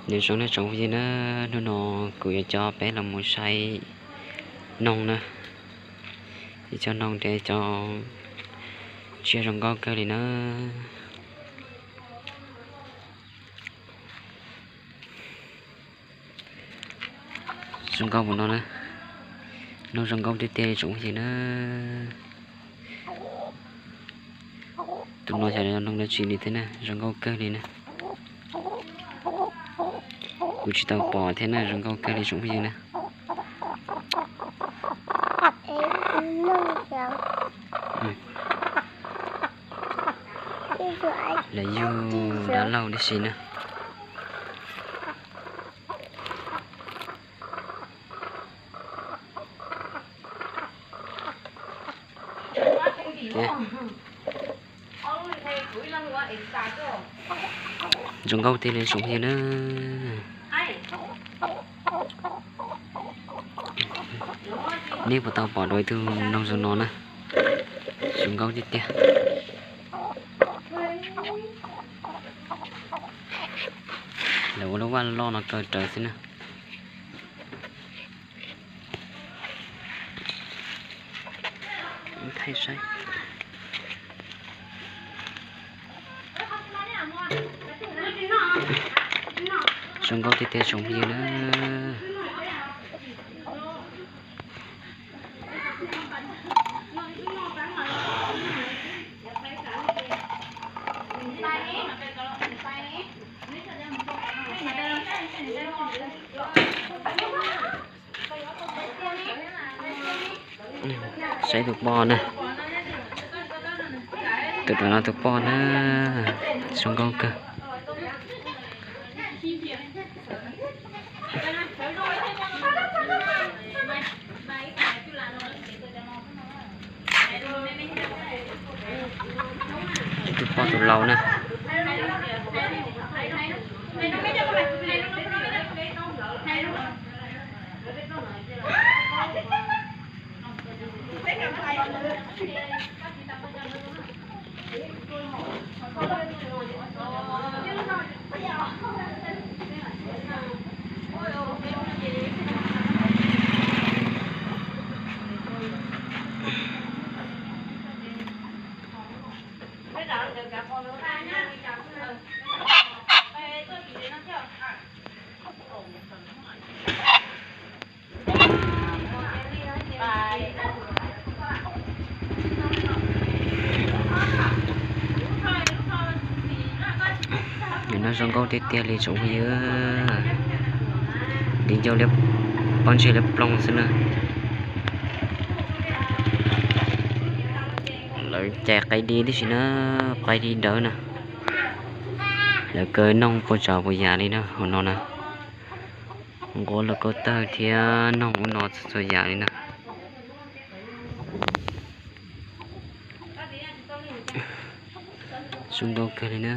Nyob zoo nej tsoom phooj ywg na, hnub no kuv yuav coj peb los mus saib noog na. Ib co noog thiab cov tsiaj zoo nkauj kawg li na. Zoo nkauj mus no na. Noog zoo nkauj tiag tiag li tsoom phooj ywg na. Tus no xyov noog dab tsi li thiab na, zoo nkauj kawg li na. Kuv tsis tau pom thiab na, zoo nkauj kawg li tsoom phooj ywg na. Lawv yug dab laug tib si na. Zoo nkauj tiag li tsoom phooj ywg na. Nej puas tau pom dua ib tug noog zoo no na? Zoo nkauj tiag tiag. Lawv ua lub vaj loj no kaw rawv xwb na. Zoo nkauj tiag tiag tsoom phooj ywg na. Saib tus poj na. Tus no tus poj na, zoo nkauj kawg. Ib tug poj tus lau na. Nws no zoo nkauj tiag tiag li tsoom phooj ywg. Li ncauj liab, pob ntseg liab ploog xwb na. Lawv cais qaib dib tib si na, qaib dib dawb na. Lawv kaw noog puas tsav puas yam li na hauv no na. Nquab los kauj tawg thiab noog ub no txhua txhua yam li na. Zoo nkauj kawg li na.